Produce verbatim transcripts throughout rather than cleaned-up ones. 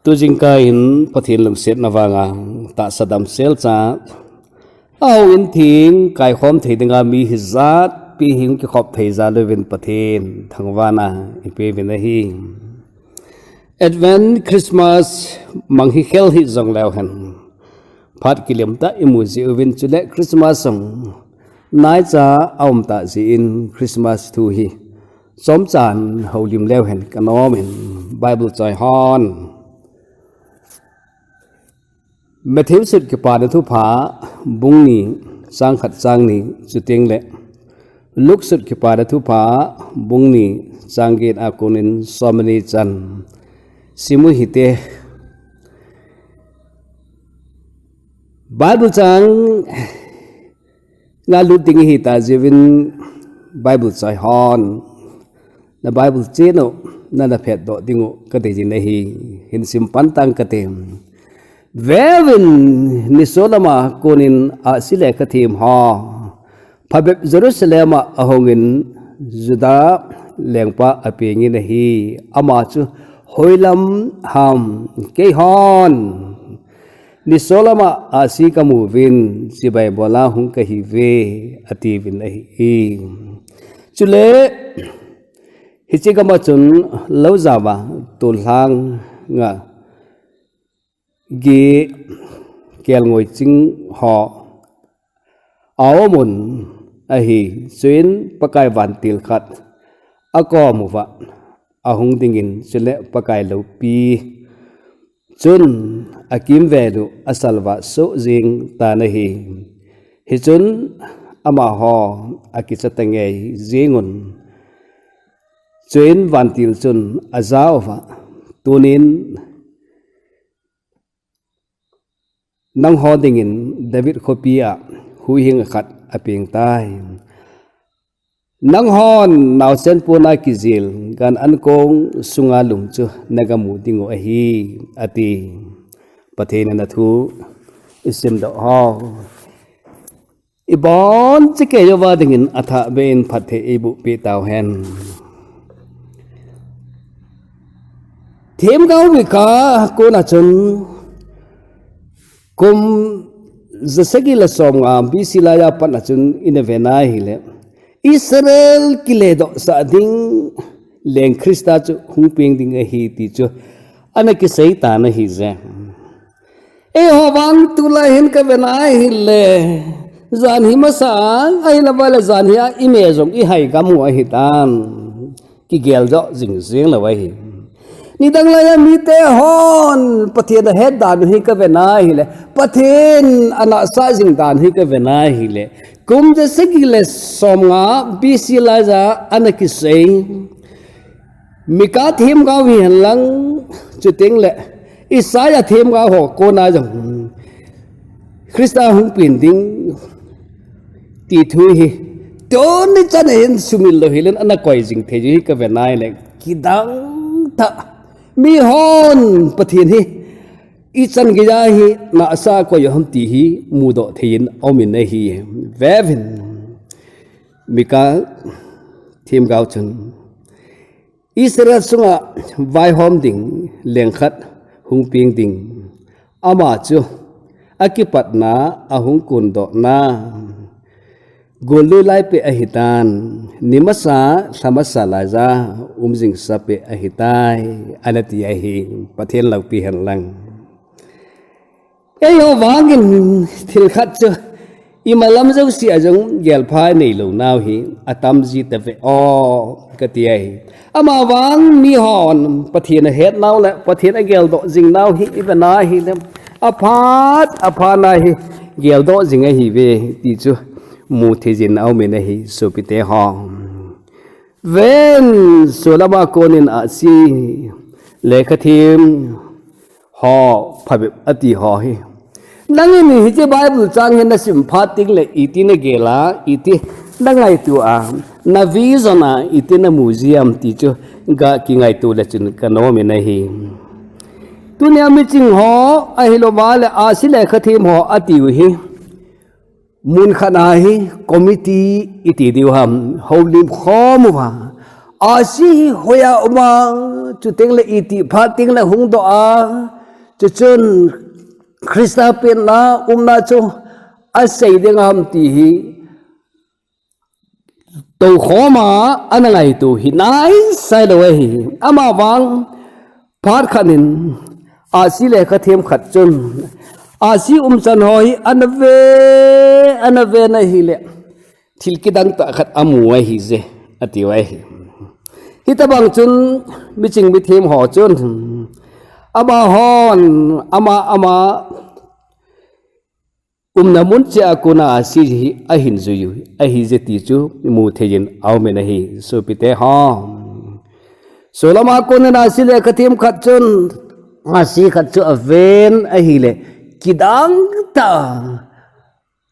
Tujingkah in Pathen lungsetna vanga tahsa damsel cha, ahou in theng kaikhom thei dinga mi hijat pi hing kikhop thei jal uvin Pathen thangvahna ipeuvin ahi. Advent Christmas mang hi khel hi jong leu hen, phat kilemtah imu jeh uvin, chule Christmas jong naicha aum tah jeh in Christmas thu hi chomchan houlim leu hen kanom in, Bible choi hon Matthew sut Kipana Thupha bung ni, chang khat chang ni, chuteng le Luke sut Kipana Thupha bung ni, chang get a konin som ni chan sim u hite. Bible chang ngalut ding ihi tah jeh uvin, Bible choi hon na Bible chen u na, na phetdoh ding u kadei jin ahi. Hin sim pan tang kate. Veuvin, nisolam a konin ahsi lekhathem ho phabep Jerusalem a ahungin, Juda lengpa apengin ahi. Ama chu hoilam ham, keihon nisolam a ahsi kamu uvin, chibai bola hung kahiuve, atiuvin ahi. Chule hiche gam a chun lou jao a, tol lhang a gi kelngoi ching ho aum un ahi. Chuin Pakai vantil khat akom uva ahung dingin, chule Pakai loupi chun akimvel u asalvah soh jeng tan ahi. Hichun amaho akicha tangei jengun. Chuin vantil chun ajah uva, tunin nangho dingin David khopi a huhhing khat apeng tai. Nanghon naosen pon a kijil gan ankong sunga lum chu nagamu ding u ahi, ati. Pathen in athu isimdoh hou. Ibon chikei uva dingin athah beh in phatthei eiboh peh tauhen. Themgao Mika kona chun kum jasagi le somnga B C laiya pat a chun ina ve na hile, Israel kiledohsah ding leng Christa chu hung peng ding ahi ti chu ana kisei tan ahije. Eiho vang tulai hin kave na hile, jan hi masang, ahilou vale jan hi a ime jong ihai gam u ahitan. Kigel joh jing jing lou ahi. Nidang laiya mite hon Pathen ahet dan u hi kave na hile, Pathen anahsah jing dan hi kave na hile, kum jasagi le somnga B C laiya ana kisei Mika themgao hihen lang, chuteng le Isaiah themgao ho kona jong Christa hung peng ding ti thu hi tuni chan a hin sumil lou hilen ana koi jing thei ji hi kave na hile, kidang tah, mihon Pathen hi ichan geiya hi nahsah koi u ham ti hi mudoh thei in aumin ahi. Veuvin, Mika themgao chun Israel sunga vaihom ding leng khat hung peng ding. Ama chu akipatna, ahung kondohna gollui lai peh ahitan, nimasa lhamasa laiya um jingsa peh ahitai, ana ti ahi. Pathen loupi hen lang. Eiho vangin thil khat chu imalam jouse a jong gelpha inei lou nau hi atam ji tave o, kati ahi. Ama vang mihon Pathen ahet nau le Pathen ageldoh jing nau hi ive na hile, aphat aphat na hi geldoh jing ahiuve ti chu mu thei jin aumin ahi, sopite ho. Ven, solam a konin ahsi lekhathem ho phabep ati ho hi, nangin hiche Bible chang hi nasim phat teng le iti nagel a, iti nangaito a, na vision a iti namu ji ham ti chu ga kingaito le chun kanomin ahi. Tunia miching ho ahilou vale ahsi lekhathem ho atiu hi mun khat a hi committee iti diu ham, houlim khom uva, Ahsi hi hoiya uma, chuteng le iti phat teng le hung doh a, chuchun Christa penna umna chu asei ding ham ti hi, tokhoma ana ngaito hi naisai lou ahi. Amavang phat khat in ahsi lekha them khat chun, ahsi umchan ho hi ana ve, ana ve na hile, thil kidang tah khat amu ahi je, ati u ahi. Hitabang chun, miching mithem ho chun, amahon, ama, ama, umna mun cheh a kona ahsi hi ahin jui u ahi je ti chu mu thei in aum in ahi, sopite ho. Solama kona ahsi lekha them khat chun, ahsi khat chu aven ahile, kidang tah,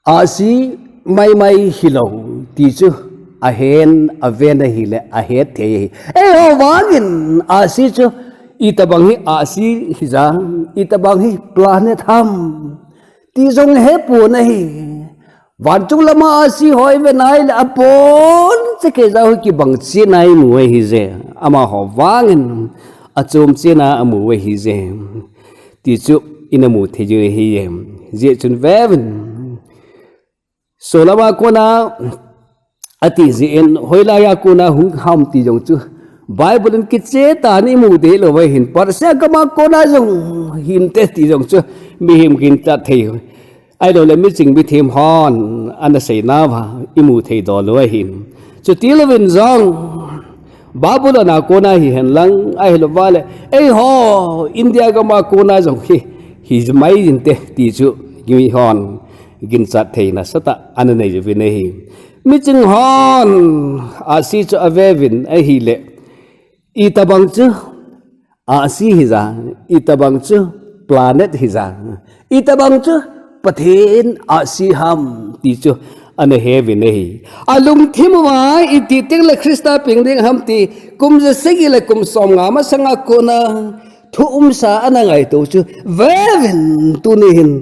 ahsi maimai hilou ti chu ahen, aven ahile ahet thei ahi. Eiho vangin ahsi chu itabang hi ahsi hija, itabang hi planet ham ti jong hepon ahi. Vanchung lama ahsi ho ive nai le, aponcha kei jao hi kibang chena imu ahi je. Amaho vangin achom chena amu ahi je, ti chu ina mu thei u ahi. Hijeh chun veuvin, solama kona ati jeh in, hoilaiya kona hung ham ti jong chu Bible in kicheh tah in imu deh lou ahin, Persia gama kona jong hinte ti jong chu mihem ginchat thei, ahiloule miching mithem hon ana seinauva imu thei dol u ahin. Chutilouvin jong, Babylon a kona hihen lang, ahilouva le, eiho India gama kona jong hi, himai jinte ti chu mihon ginchat thei nasatah ana nei uvin ahi. Miching hon ahsi chu aveuvin ahile, itabang chu ahsi hija, itabang chu planet hija, itabang chu Pathen ahsi ham ti chu ana heuvin ahi. Alungthim uva iti teng le Christa peng ding ham ti, kum ja sagi le kum somnga masanga kona thu umsa ana ngaito chu veuvin, tuni hin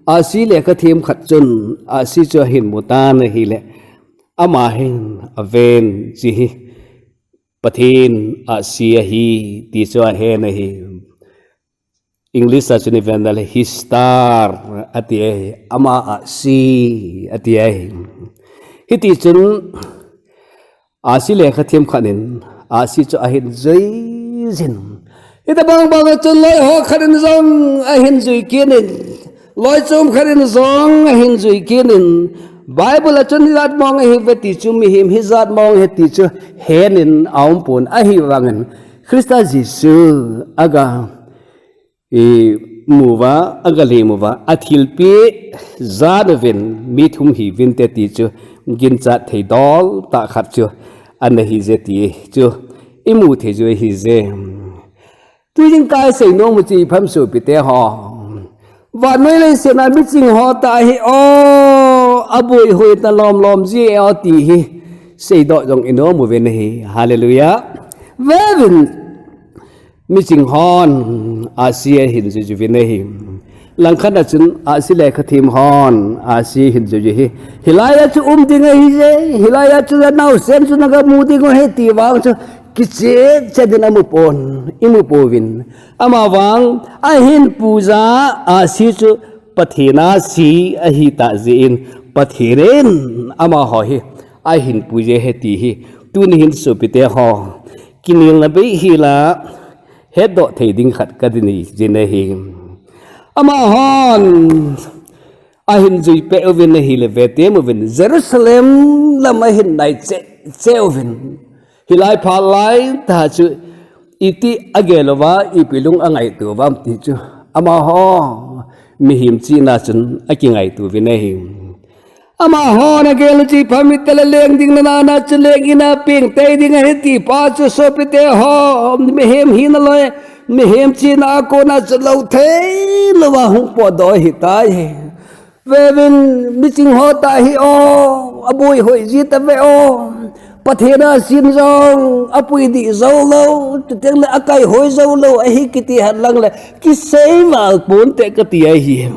ahsi lekha them khat chun ahsi chu ahin mu tan ahile, ama hin aven chi hi Pathen ahsi ahi ti chu ahen ahi. English a chun iven le, his star ati ahi, ama ahsi ati ahi. Hiti chun ahsi lekha them khat in ahsi chu ahin jui jin, hitabang banga chun loiho khat in jong ahin jui kit in, loichom khat in jong ahin jui kit in, Bible a chun hijat mong ahiuve ti chu, mihem hijat mong ahi ti chu hen in aumpon, ahivangin Christa Jesu aga imu uva, aga lem uva, athilpeh jat uvin mi thum hiuvinte ti chu ginchat thei dol tah khat chu ana hi je ti chu imu thei u ahi je. Tujingkah isei nom u chu ipi ham sopite ho, vannoi leiset a miching ho tah hi o, aboi hoi ta lom lom ji e o ti hi seidoh jong inom uvin ahi. Hallelujah. Veuvin, miching hon ahsi ahin jui jui uvin ahi. Langkhat a chun ahsi lekha them hon ahsi hin jui jui hi, hilaiya chu um ding ahi je, hilaiya chu naosen chu naga mu ding u ahi ti vang chu kicheh cheh din amu pon, imu pouvin. Amavang ahin puija ahsi chu Pathen ahsi ahitah jeh in, Pathen in amaho hi ahin puije ahi ti hi tuni hin sopite ho, kinelna bei hila hetdoh thei ding khat kadei jin ahi. Amahon ahin juipeh uvin ahile, vetem uvin, Jerusalem lam ahin nai cheh cheh uvin. Hilai phat laitah chu iti agel uva, ipi lung angaito uvam ti chu amaho mihem chihna chun akingaito uvin ahi. Amahon agel u chu ipi ham itile, leng ding nana chu leng in a peng tei ding ahi ti pa chu sopite ho, mihem hina loi, mihem chihna a kona chu lou thei louva hung potdoh ahitai. Veuvin, miching ho tah hi o, aboi hoi ji tave o, Pathen ahsi in jong apui dih jou lou, chuteng le akaihoi jou lou ahi kiti henlang le kisei val ponte kati ahi.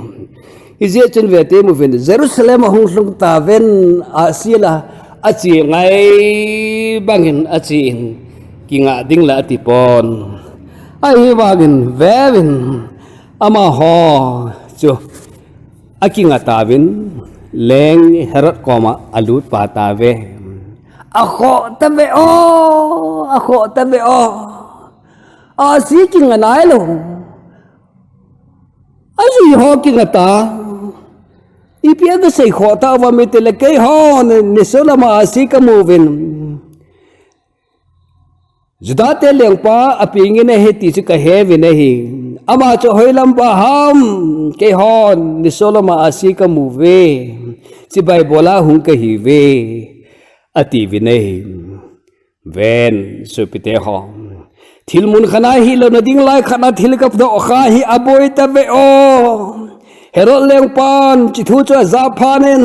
Hijeh chun vetem uvin, Jerusalem ahung lhung tauvin, ahsi la ache ngai bangin ache in, kinga ding la ati pon. Ahivangin vevin amaho chu akinga tauvin, leng Herod koma alut pa tauve. Akhoh tave o, akhoh tave o. Ahsi kinga nailou. Ajui ho kinga ta. Ipi a kasei khoh tauvam itile keihon nisolam a ahsi kamu uvin, Juda te lengpa apeng in ahi ti chu kahe uvin ahi. Ama chu hoilam pa ham, keihon nisolam a ahsi kamu uve. Chibai bol a hung kahi uve, ati uvin ahi. Ven, sopite ho. Thil mun khat a hilou na ding lai khat a thil kadoh kha hi aboi tave o. Herod lengpan hiche thu chu ajah phat in,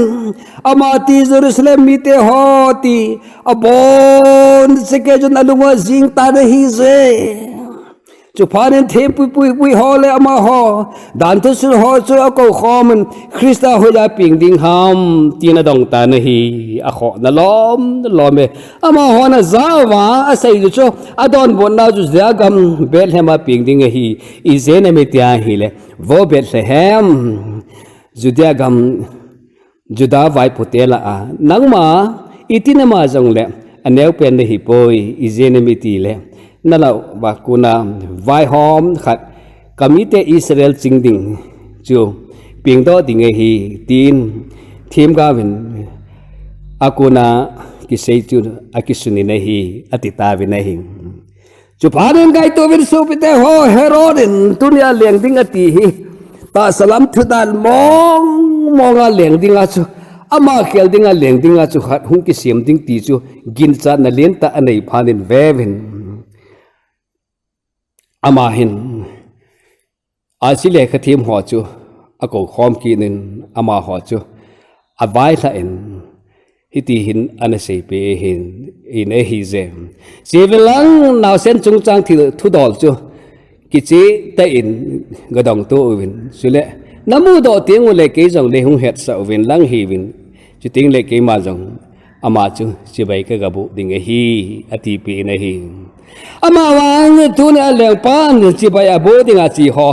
ama ti Jerusalem mite ho ti abon seh kei chun alung u ajing tan ahije. Chuphat in thempu puipui ho le amaho, danthu sil ho chu akou khom in, Christa hoiya peng ding ham tin adong tan ahi, akhoh na lom lom e. Amahon ajah uva asei u chu, adonbutna chu Judea gam Bethlehem a peng ding ahi, ijeh inem itia ahile, vo Bethlehem, Judea gam Juda vaipo te lah a, nangma iti nama jongle aneo pen nahi poi, ijeh inem itile, nalah uva kona vaihom khat, kamite Israel ching ding chu pengdoh ding ahi, tin themgao vin akona kisei chu akisun in ahi, ati tauvin ahi. Chuphat in ngaito uvin sopite ho, Herod in tunia leng ding ati hi, tahsa lam thutan mong mong a leng ding a chu, ama khel ding a leng ding a chu khat hung kisem ding ti chu ginchatna lentah anei phat in vevin, ama hin ahsi lekhathem ho chu akou khom kit in, amaho chu availhah in, hiti hin ana seipeh in ahije. Chevin lang naosen chungchang thil thudol chu kicheh tah in gadong to uvin, chule namudoh teng ule kei jongle hung hetsah uvin lang hiuvin, chuteng le keima jong ama chu chibai kagaboh ding ahi, atipeh in ahi. Amavang tunia lengpan chibai aboh dinga che ho,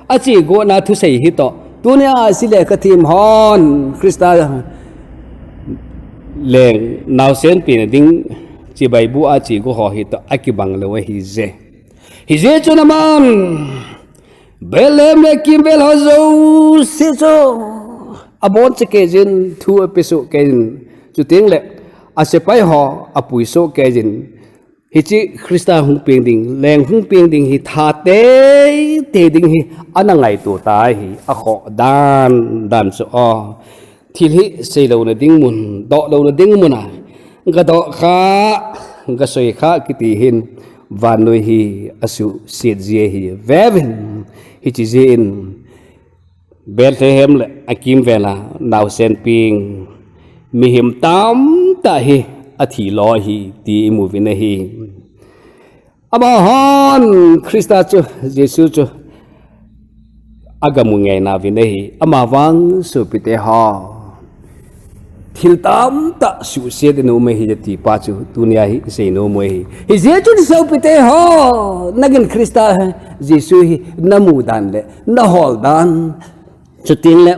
ache gotna thusei hitoh, tunia ahsi lekhathem hon Christa leng naosen pena ding chibai boh a che go ho hitoh akibang lou ahije. Hijeh chun aman Bethlehem le akimvel ho jouse chu abon seh kei jin, thu ape soh kei jin, chuteng le asepai ho apui soh kei jin, hiche Christa hung peng ding, leng hung peng ding hi tha teitei ding hi ana ngaito tai, akhoh dan dan chu o. Thil hi seilouna ding mun, dohlouna ding mun a gadoh kha, gasoi kha kiti hin vannoi hi asuhset ji ahi. Vevin, hiche jeh in Bethlehem le akimvel a naosen peng mihem tamtah hi athi lo ahi ti imu uvin ahi. Amahon Christa chu, Jesu chu agamu ngei nauvin ahi. Amavang sopite ho, thil tamtah suhset in um ahi ti pa chu tunia hi isei nom u ahi. Hijeh chun sopite ho, nangin Christa Jesu hi namu dan le nahol dan, chuteng le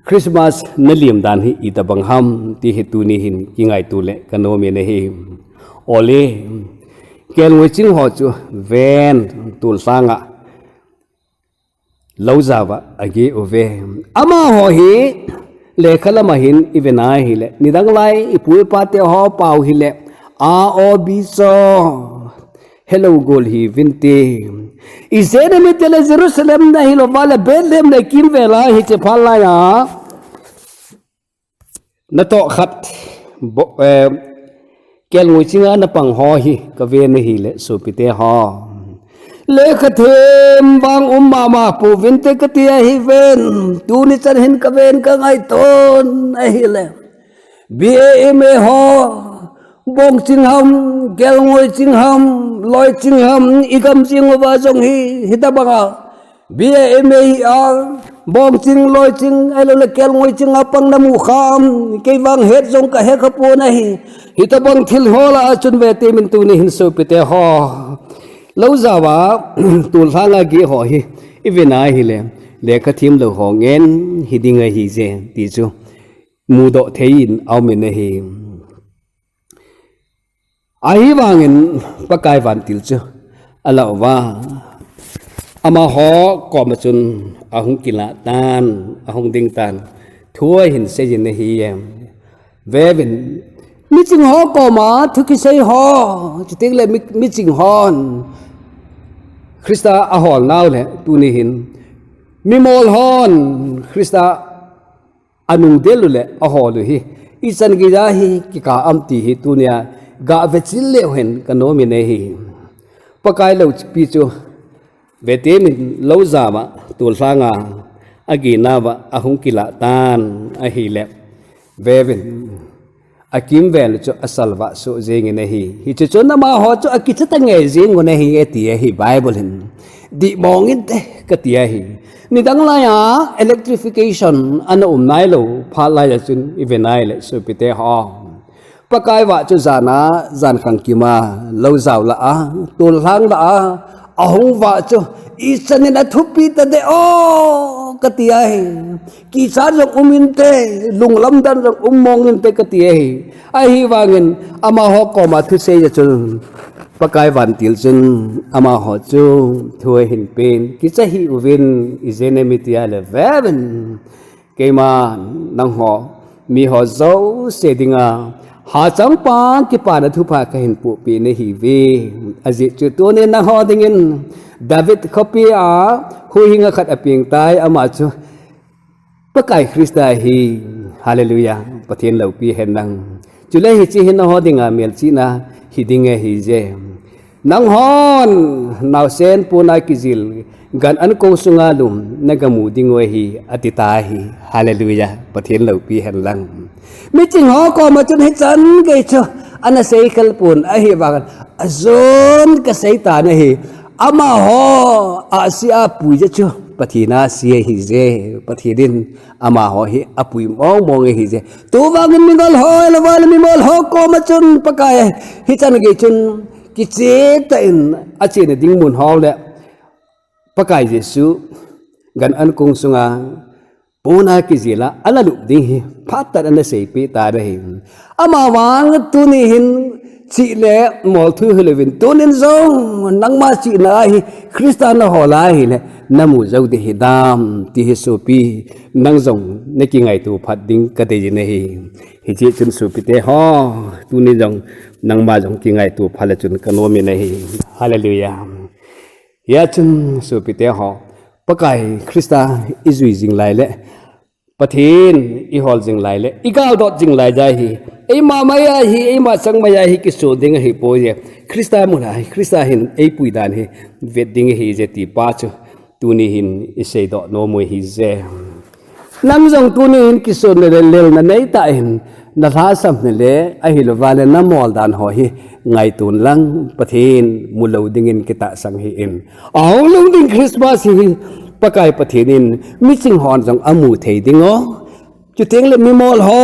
Christmas nalem dan hi itobang ham ti hi tuni hin kingaito le kanom in ahi. Ole, kelngoi ching ho chu ven, tol lhanga lou jao a ageh uve. Amaho hi lekha lama hin ive na hile, nidang lai ipu ipa te ho pao hile, a o bi cho, helou gol hiuvinte. Ijeh inem itile Jerusalem na hilouva le Bethlehem le kimvel a hiche phat laiya natoh khat bo-, eh, kelngoi chinga napang ho hi kaven ahile sopite ho, lekha them vang um mama pouvinte kati ahiven. Tuni chan hin kaven kangaiton ahile, B A M A ho, bong ching ham, kelngoi ching ham, loi ching ham, igam ching uva jong hi, hitobanga B A, M A hi a, bong ching, loi ching, ahilou le kelngoi ching a pang namu kham, kei vang het jong kahe khapon ahi. Hitobang thil ho lah a chun vetemin tuni hin sopite ho, lou jao a, tol lhang a geh ho hi, i ve na hile, lekha themlou ho ngen hiding ahije, ti chu mudoh thei in aumin ahi. Ahivangin Pakai vantil chu alah uva, amaho koma chun ahung kilah tan, ahung ding tan, thu ahin seijin ahi. Veuvin, miching ho koma thu kisei ho, chuteng le mi, miching hon Christa ahol nau le tuni hin mimol hon Christa anung del u le ahol u hi ichan geija hi kikah am ti hi tunia gah vechil leu hen kanomin ahi. Pakai loupi chu vetemin lou jao a, tol lhang a, ageh nauva ahung kilah tan ahile, veuvin, akimvel u chu asalvah soh jengin ahi. Hiche chun amaho chu akicha ta ngei jengun ahi ati ahi Bible hin. Dih mong inte kati ahi. Nidang laiya electrification ana um nailou phat laiya chun i ve nai le sopite ho, Pakai vah chu jan a, jan khangkim a, lou jao lah a, tol lhang lah a ahung vah chu ichanin athupi tadeh o kati ahi. Kichat jong um inte, lunglamdan jong um mong inte kati ahi. Ahivangin amaho koma thusei a chun Pakai vantil chun amaho chu thu ahin pen, kicha hih uvin, ijeh inem itile veuvin, keiman nangho miho jouse dinga hachangpa kipana thupha kahin pohpeh nahiuve. Ajeh chu tunin nangho dingin David khopi a huhhing a khat apeng tai, ama chu Pakai Christa ahi. Hallelujah. Pathen loupi hen lang. Chule hiche hi nangho dinga melchihna hiding ahije. Nanghon naosen pona kijil gan an kong sunga lum nagamu dingu ahi, ati tai. Hallelujah. Pathen loupi hen lang. Miching ho koma chun hichan gei chu ana seikhel pon, ahivangin ajon kasei tan ahi. Amaho ahsi a pui jeh chu Pathen ahsi ahije. Pathen in amaho hi apui mong mong ahije. Tuvangin mingol ho, ahilou le mimol ho koma chun Pakai hichan gei chun kicheh tah in achena ding mun ho le Pakai Jesu gan an kong sunga pona kijil a ana lup ding hi phatah in ana seipeh tan ahi. Amavang tuni hin chih le mol thu hilouvin, tunin jong nangma chihna a hi Christa nahol a ahile namu jou ding hidam ti hi sopi, nang jong nakingaito phat ding kadei jin ahi. Hiche chun sopite ho, tunin jong nangma jong kingaito phat le chun kanomin ahi. Hallelujah. Hia chun sopite ho, Pakai Christa ijui jing lai le, Pathen ihol jing lai le, igaldot jing lai jeh hi eima maiya hi, eima chang maiya hi kisun ding ahipoi je. Christa mun a hi, Christa hin eipui dan hi vet ding ahije ti pa chu tuni hin iseidoh nom u ahije. Nang jong tuni hin kisun le lelna neitah in, nalhahsam na le, ahilouva le namol dan ho hi ngaiton lang, Pathen mulou dingin kitahsan hih in. Ahung lhung ding Christmas hi Pakai Pathen in miching hon jong amu thei dingu, chuteng le mimol ho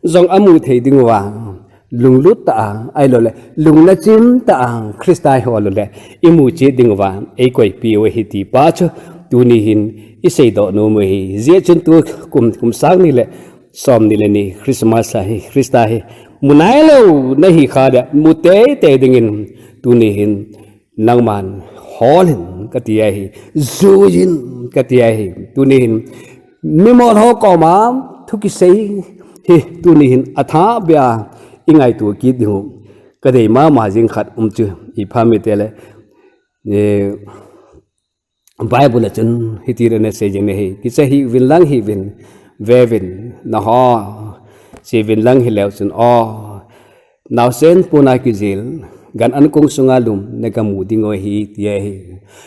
jong amu thei dinguva, lunglut tah a, ahilou le lungna chim tah a Christa ihol u le imu cheh dinguva eikoipiu ahi ti pa chu tuni hin iseidoh nom u ahi. Hijeh chun tu kum, kum sang ni le som ni le ni Christmas a hi, Christa hi mu nailou nahi khah le, mu teitei dingin tuni hin nangman hol in kati ahi, jui in kati ahi. Tuni hin mimol ho koma thu kisei hi tuni hin athah beh a ingaito kit diu kadei mama jing khat um chu ipi ham itile, Bible a chun hitin ana sei jin ahi, kicha hih uvin lang hih uvin, veuvin, nangho che uvin lang hileu chun, o, naosen pona kijil gan an kong sunga lum nagamu dingu ahi ti ahi.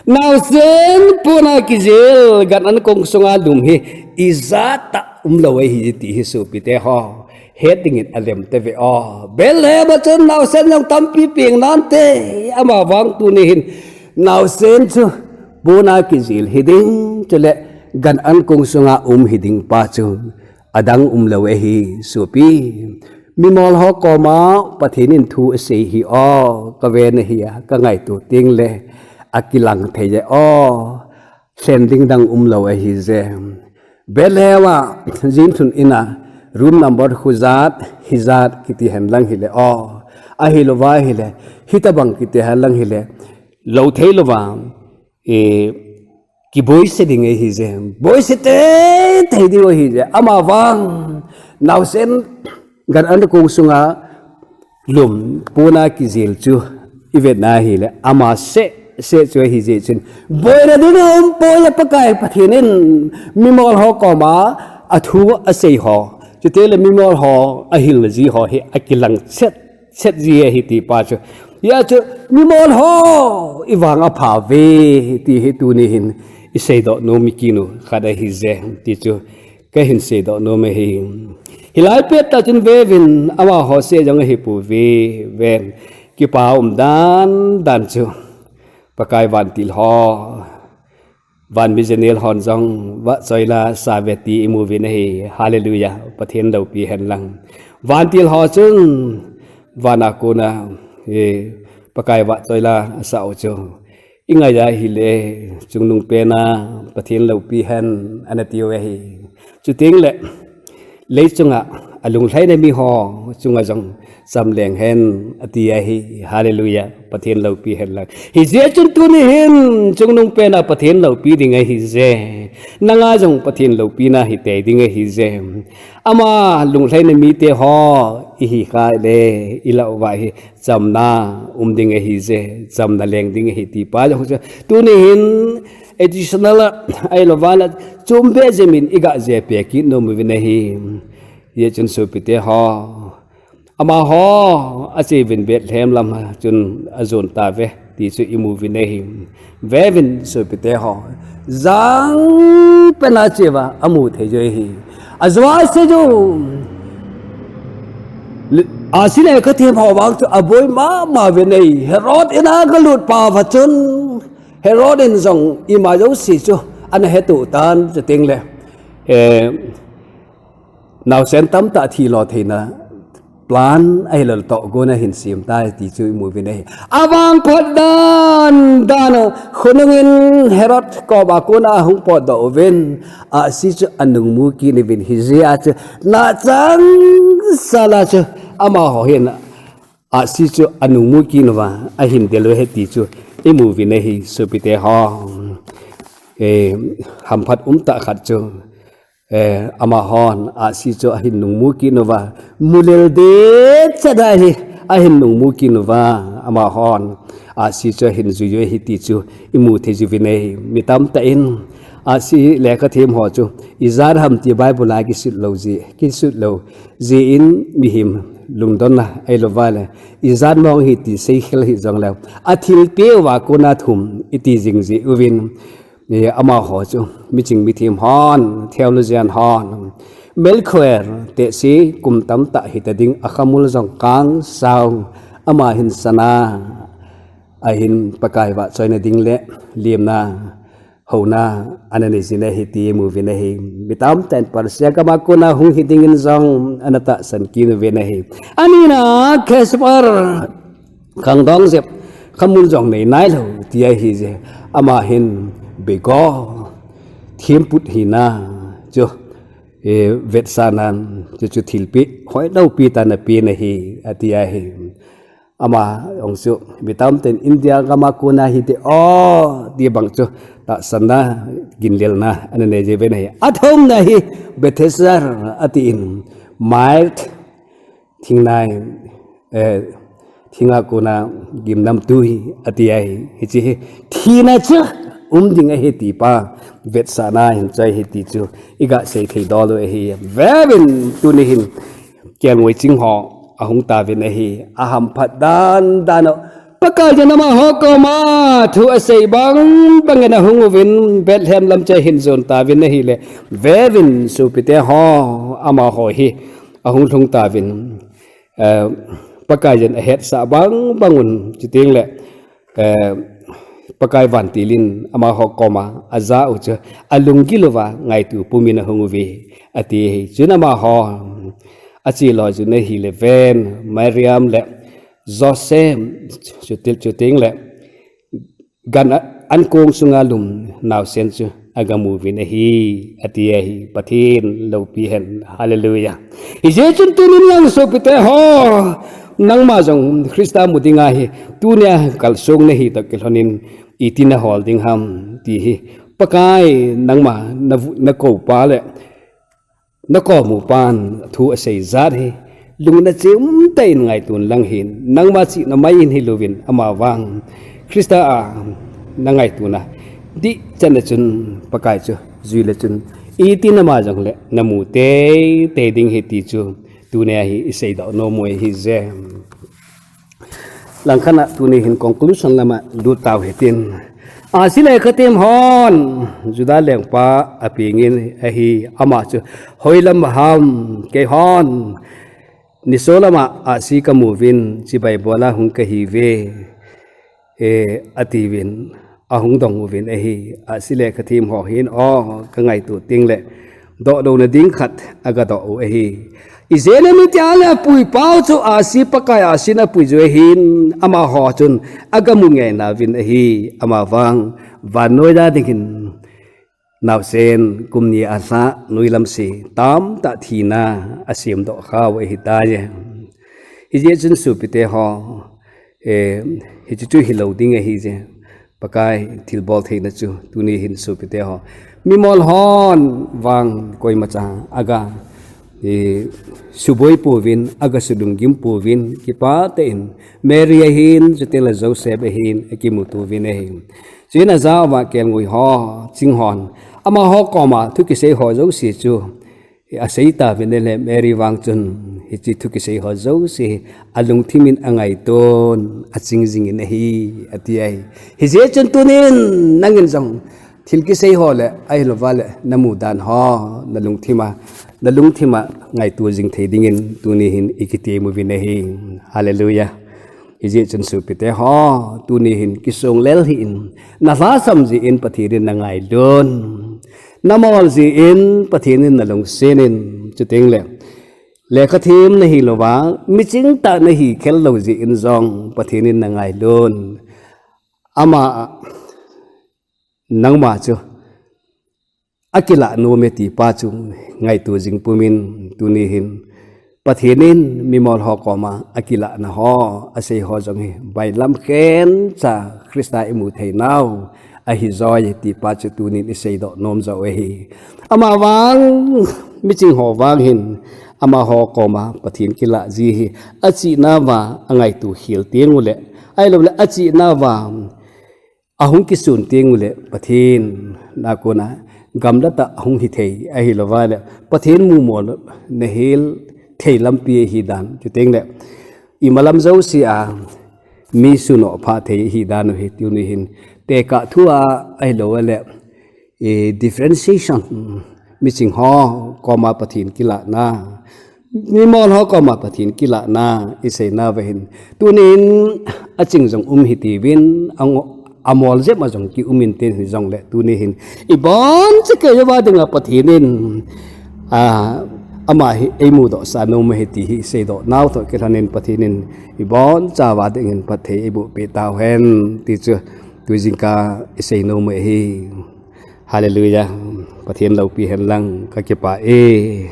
Naosen pona kijil gan an kong sunga lum hi ijat tah umlou ahi ti hi sopite ho, het dingin alem tave o. Bethlehem a chun naosen jong tampi peng nante, amavang tuni hin naosen chu pona kijil hiding, chule gan an kong sunga um hiding pa chu adang umlou ahi sopi. Mimol ho koma Pathen in thu asei hi o, kave nahi a, kangaito tengle akilang thei e o. Lhen ding dang umlou ahi je. Bethlehem a jingthun ina room number hujat, hijat kiti henlang hile o, ahilouva hile, hitobang kiti henlang hile, lou theilouva, e, kiboise ding ahi je. Boise teitei ding ahi je. Amavang naosen gan an kong sunga lum pona kijil chu ivet na hile, ama seh seh chu ahi jeh chun, boina ding aumpoi, Pakai Pathen in mimol ho koma athu asei ho, chutengle mimol ho ahilna ji ho hi akilang chet chet ji ahi ti pa chu. Hijeh chun mimol ho, ivang apha uve ti hi tuni hin iseidoh nom kit u khat ahi je ti chu kahin seidoh nom ahi. Hilai pettah chun veuvin, amaho seh jong ahipouve, ven. Kipa umdan dan chu Pakai vantil ho, van mi general hon jong vahchoila asauve ti imu uvin ahi. Hallelujah. Pathen loupi henlang. Vantil ho chun vana kona, e, Pakai vahchoila asau chu ingaiya hile, chungnung pena Pathen loupi hen, ana tiu ahi. Chutengle leichunga alunglhaina miho chunga jong chamleng hen ati ahi. Hallelujah. Pathen loupi henlang. Hijeh chun tuni hin chungnung pena Pathen loupi ding ahi je. Nanga jong Pathen loupina hitei ding ahi je. Ama lunglhaina mite ho ihi khah le, ilah uva hi chamna um ding ahi je, chamna leng ding ahi ti pa jong chu tuni hin additional a, ahilouva le, chom beh jeh in iga jih peh kit nom uvin ahi. Hijeh chun sopite ho, amaho ache uvin Bethlehem lam a chun ajon tauve ti chu imu uvin ahi. Veuvin sopite ho, jangpen a acheuva amu thei u ahi. Ajou a asei u, ahsi lekhathem ho vang chu aboi mama uvin ahi. Herod in a agalut pau va chun, Herod in jong ima jouse chu ana hetuh tan, chutengle, eh, naosen tamtah thilo theina plan ahilou le tohgon ahin sem tai ti chu imu uvin ahi. Avangphat dan dan u, khonung in Herod koma kona ahung potdoh uvin, ahsi chu anung mu kit uvin, hijeh a chu nachang sala chu amaho hin ahsi chu anung mu kit uva ahin del u ahi ti chu imu uvin ahi sopite ho. Eh, hamphat umtah khat chu, eh, amahon ahsi chu ahin nung mu kit uva, mulel det chet ahi, ahin nung mu kit uva, amahon ahsi chu ahin jui u ahi ti chu imu thei uvin ahi. Mi tamtah in ahsi lekhathem ho chu ijat ham ti Bible a kisit lou jeh, kisit lou jeh in mihem lungdonna ahilouva le, ijat mong hi ti seikhel hijongle, athilpeh uva kona thum iti jing jeh uvin, amaho chu miching mithem hon, theologian hon, melkhoer tehse kum tamtah hita ding, akhamul jong kang sao, ama hin sana, ahin Pakai vahchoina ding le lemna, houna ana nei jin ahi ti imu uvin ahi. Mi tamtah in Persia gam a kona hung hi dingin jong ana tahsan kit uvin ahi. Anina Casper, khangdong jep, khamul jong nei nailou ti ahi je. Ama hin bego, themput hina chu, eh, vetsahnan chu, chu thilpeh hoiloupi tah ana pen ahi, ati ahi. Ama jong chu mi tamtah in India gam a kona hite o ti bang chu tahsanna, ginlelna ana nei ji uvin ahi. Athumna hi Bethesda atin, mite, thingnai, eh, thinga kona gimnamtui ati ahi. Hiche hi thina chu um ding ahi ti pa vetsahna hin chu ahi ti chu iga sei thei dol u ahi. Veuvin tuni hin kelngoi ching ho ahung tauvin ahi. Ahamphat dan dan u, Pakaiyin amaho koma thu asei bang bangin ahung uvin, Bethlehem lam chu ahin jon tauvin ahile, veuvin sopite ho, amaho hi ahung lhung tauvin, eh, Pakaiyin ahetsah bang bang un, chutengle, eh, Pakai vantil in amaho koma aja u chu alunggil uva ngaitu pumin ahung uve, ati ahi. Chun amaho achelo chu nahileven Mariam le Joseph, chutil chuteng le gan a, ankong sunga lum naosen chu agamu uvin ahi, ati ahi. Pathen loupi hen. Hallelujah. Hijeh chun tunin nang sopite ho, nangma jong Christa mu dinga hi tunia kalsong nahi toh kilhonin iti nahol ding ham ti hi Pakai nangma na, nakoupa le nakomupan thu asei jat hi lungna chim tah in ngaitun lang hin, nangma chihna mai in hilouvin, amavang Christa a nangaituna dihchan a chun Pakai chu jui le chun iti nama jongle namu teitei ding ahi ti chu tunia hi iseidoh nom u ahije. Langkhat a tuni hin conclusion lama lut tau hitin, Ahsi lekhathem hon Judah lengpa apengin ahi, ama chu hoilam ham, keihon niso lama Ahsi kamuvin, chibai bola hung kahiuve, atiuvin, ahung dong uvin ahi. Ahsi lekhathem ho hin, o, kangaito tengle dohlouna ding khat agadoh u ahi. Ijeh inem itile apuipau chu Ahsi, Pakai Ahsin apui jeh hin amaho chun agamu ngei nauvin ahi. Amavang vannoiya dingin naosen kum ni alhah noilam se tamtah thina asemdoh khau ahitai. Hijeh chun sopite ho, hiche chu hilou ding ahije. Pakai thilbol theina chu tuni hin sopite ho, mimol hon vang koimacha aga suboi pouvin, aga sulunggim pouvin, kipah tah in Mary ahin, chutengle Joseph ahin akimuto uvin ahi. Chuin ajah uva kelngoi ho, ching hon, amaho koma thu kisei ho jouse chu asei tauvin ahile Mary vang chun hiche thu kisei ho jouse alungthim in angaiton aching jingin ahi, ati ahi. Hijeh chun tunin nangin jong thil kisei ho le ahilouva le namu dan ho, nalungthima, nalungthima ngaito jing thei dingin tuni hin ikitem uvin ahi. Hallelujah. Hijeh chun sopite ho, tuni hin kisonglel hih in, nalhasam jeh in Pathen in nangailun, namol jeh in Pathen in nalungsetin, chutengle lekhathem nahilouva miching tah nahi khel lou jeh in jong Pathen in nangailun, ama nangma chu akilah nome tipa chu ngaito jing pumin, tuni hin Pathen in mimol ho koma akilahna ho asei ho jong hi bailam khencha Christa imu theinau ahijoi tipa chu tunin iseidoh nom jou ahi. Amavang miching ho vang hin amaho koma Pathen kilah ji hi achihnauva angaito khel tengule, ahiloule achihnauva ahung kisun tengule Pathen a kona gamlatah ahung hithei, ahilouvale Pathen mumolna hel thei lampi ahidan, chutengle imalam jousea mi sunoh phah thei ahidan u hi tuni hin tekah thua ahilouvale differentiation, miching ho koma Pathen kilahna, mimol ho koma Pathen kilahna iseinauva hin, tunin aching jong um hitiuvin, amol jep a jong kium inte, hijongle tuni hin ibonchauva dinga Pathen in ama hi eimudohsah nom u ahi ti hi iseidoh nau toh kilhonin Pathen in ibonchauva dingin phatthei eibohpeh tauhen ti chu tujingkah isei nom u ahi. Hallelujah. Pathen loupi henlang, kakipah e.